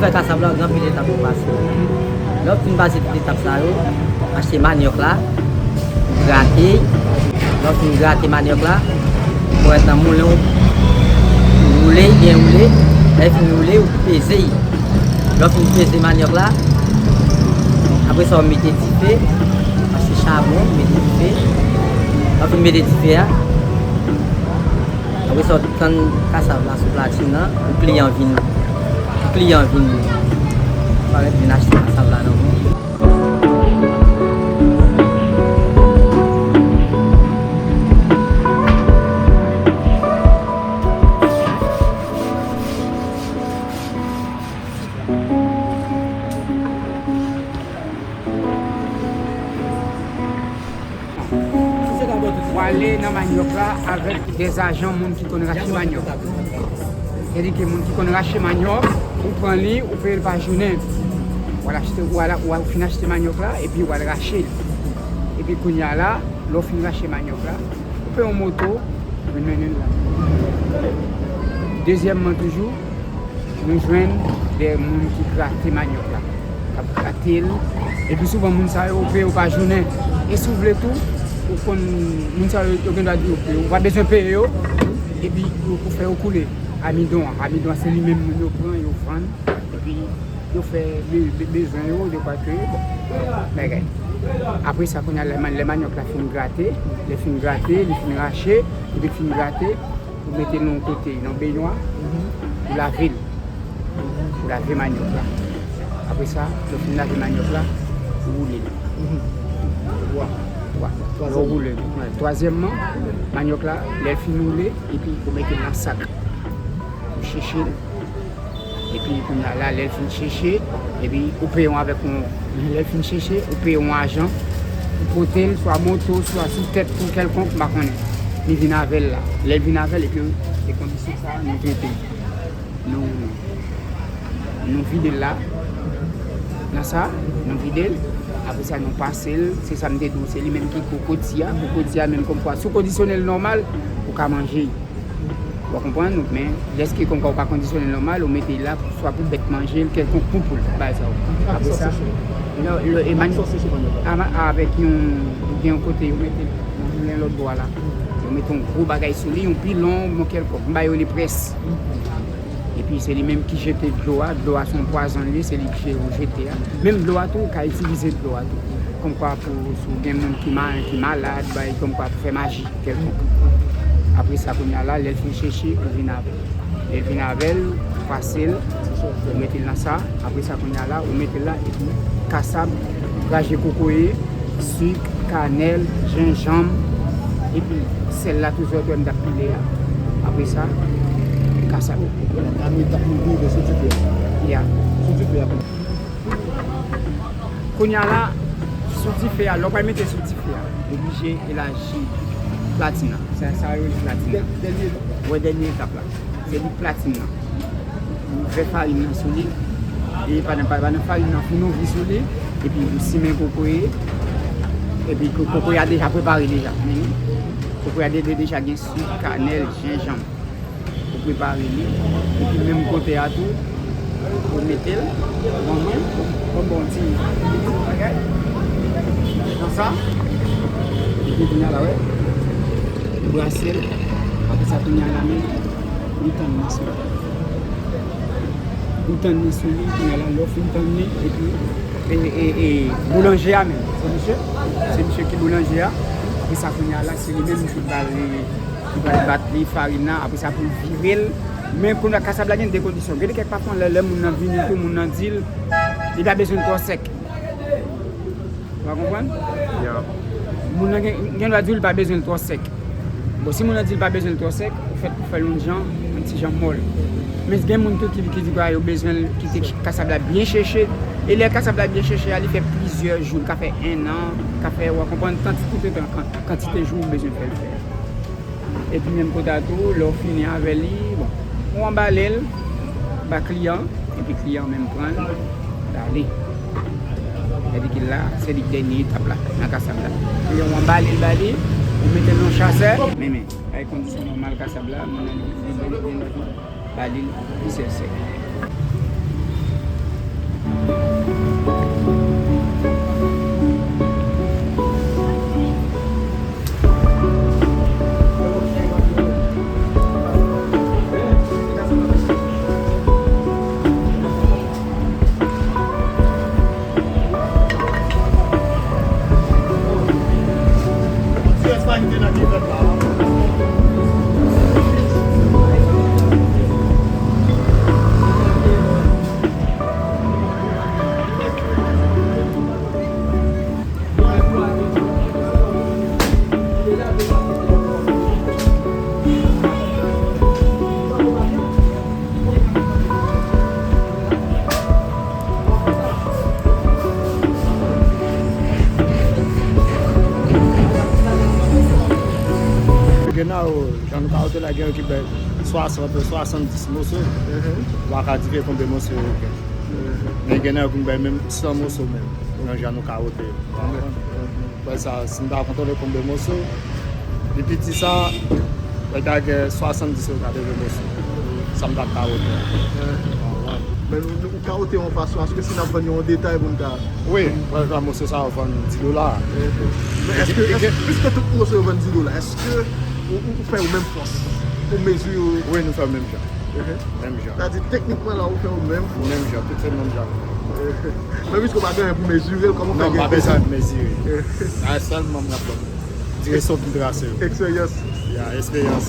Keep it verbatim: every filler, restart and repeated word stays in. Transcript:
Fè kasab la, gen anpil etap pou pase. Lè w fin pase tout etap sa yo, achte manyòk la, grate. Lè w fin grate manyòk la, ou mèt nan moulen w, woule, byen woule. Lè l fin woule, ou peze l. Lè w fin peze manyòk la, apre sa, w mete dife, achte chabon, mete dife. Lè w fin mete dife a, apre sa, w tann kasab la sou platin nan, pou kliyan vin, pou kliyan vin, parèt vin achte kasab la nan men w. W ale nan manyòk la avèk dèzajan moun ki konn rache manyòk. Sètadi ke moun ki konn rache manyòk, ou pran li, ou peye l pa jounen. W al achte, w al, w al fin achte manyòk la, epi w al rache l. Epi kounye a la, lè w fin rache manyòk la, ou peye yon moto, vin mennen l la. Dezyèmman toujou, nou jwenn de moun ki grate manyòk la, k ap grate l. Epi souvan, moun sa yo, ou peye yo pa jounen. E si w vle tou, ou konn, moun sa yo, yo gen dwa di yo, ou pa bezwen peye yo, epi ou, ou fè yo koule. Amidon an, amidon an, se li menm moun yo pran, yo vann, epi yo fè be-, be-, bezwen yo, de kwa ke, bon, bagay. Apre sa, kounye a, lè man-, lè manyòk la fin grate, lè fin grate, li fin rache, epi fin grate, ou mete l nan yon kote, nan bennywa, ou lave l. Ou lave manyòk la. Apre sa, lè w fin lave manyòk la, ou woule l. Twa. Twa. Lè w woule l. Twazyèmman, manyòk la, lè l fin woule, epi ou mete l nan sak. Ou cheche l. Epi kounye a la, lè l fin cheche, epi ou peye yon avèk yon, lè l fin cheche, ou peye yon ajan, ou pote l, swa moto, swa sou tèt ou kèlkonk, m pa konnen. Li vin avè l la. Lè l vin avè l, epi e kondisyon sa a, nou trete l. Nou, nou vide l la. Nan sa, nou vide l. Apre sa, nou pase l. Se sa m te di w, se li menm ki kokoti a. Kokoti a menm kòmkwa, si w kondisyone l nòmal, ou ka manje. Ou konprann? Men, dèske kòmkwa ou pa kondisyone l nòmal, ou mete l la swa pou bèt manje l, kèlkonk pou poul, bagay sa yo. Apre sa, lè, lè, e many-, ama-, avèk yon, gen yon kote yo mete l nan moulen lòt bò a la. Yo mete yon gwo bagay sou li, yon pilon, yon kèlkonk. M ba yo li près. Epi se li menm ki jete dlo a. Dlo a se yon pwazon li ye, se li ki je-, jete a. Menm dlo a tou, ou ka itilize dlo a tou. Kòmkwa pou, si w gen moun ki ma-, ki malad, bay, kòmkwa pou fè maji kèlkonk. Apre sa, kounye a la, lè l fin cheche, ou vin avè l. Lè l vin avè l, ou pase l, ou mete l nan sa. Apre sa, kounye a la, ou mete l la, epi kasab, graje kokoye, sik, kanèl, jenjanm, epi sèl la toujou wè m t ap pile a. Apre sa, kasab. Kounye a la, sou dife a, lè w pral mete sou dife a, ou oblije elaji platin nan. Sa, sa yo rele platin nan. Dè-, dènye etap la. Wè, dènye etap la. Se li platin nan. Ou fè farin nan sou li. E pa nan, pa, pa nan farin nan, founon vi sou li. Epi ou simen kokoye. Epi ko-, kokoye a deja prepare deja. Kokoye a de-, de-, deja gen sik, kanèl, jenjanm. Ou prepare li. Epi menm kote a tou, ou mete l. Ou ban mwen, ban m ba w ti. Nan sa. Epi kounye a la, wè. Ou brase l. Apre sa, kounye a la, men. Ou tann li sou li. Ou tann li sou li, kounye a la, lè w fin tann li, epi, e, e, e, boulanje a menm. Se misye? Se misye ki boulanje a. Apre sa, kounye a la, se li menm ki pral, ki pral bat li, farin nan. Apre sa, pou l vire l. Men kounye a, kasab la gen de kondisyon. Gen de kèk pafwa, lè, lè moun nan vini tou, moun nan di l, li pa bezwen l twò sèk. Ou pa konprann? Moun nan gen, gen dwa di w li pa bezwen l twò sèk. Bon, si moun nan di l pa bezwen l twò sèk, ou fèt pou fè l yon jan, yon ti jan mòl. Men gen moun tou ki, ki di kwa yo bezwen l, kite kasab la byen cheche. E lè kasab la byen cheche a, li fè plizyè jou, li ka fè en an, li ka fè, ou pa konprann, kantite tan, kan-, kantite jou ou bezwen fè l fè. Epi menm kote a tou, lè w fini avè li, bon, ou anbale l, ba kliyan, epi kliyan menm pran l, l ale. Sètadi ke la, se li dènye etap la, nan kasab la. Kliyan ou anbale l, ba li, ou mete l nan chasè, men, men, bay kondisyon nòmal kasab la, moun nan li, li, li, li, li, ba li l, li sèl sèl. Gen nan yo, jan nou ka wete la, gen yo ki bay swasant, swasanndis moso. Ou pa ka di konbyen moso yo gen. Men gen nan yo ki bay menm san moso menm, nan jan nou ka wete yo. Apre sa, si m ta kontwole konbyen moso, pi piti sa, mwen ta gen swasanndis yo, katreven moso. Sa m t ap ka wete. Men nou, nou ka wete yon fason, èske si n ap vann yon detay pou n ka... Wi, pa egzanp, moso sa yo vann dis dola. Men èske, èske, piske tout moso yo vann dis dola, èske ou, ou, ou fè yo menm fòs? Ou mezire yo? Wi, nou fè yo menm jan. Menm jan. Sa di teknikman la, ou fè yo menm fòs? Menm jan, tout se menm jan. Men piske w pa gen anyen pou mezire l, kòman w fè... Non, m pa gen bezwen mezire. Sa sèlman m ap ban m. Direksyon pou m trase yo. Eksperyans. Ya, eksperyans.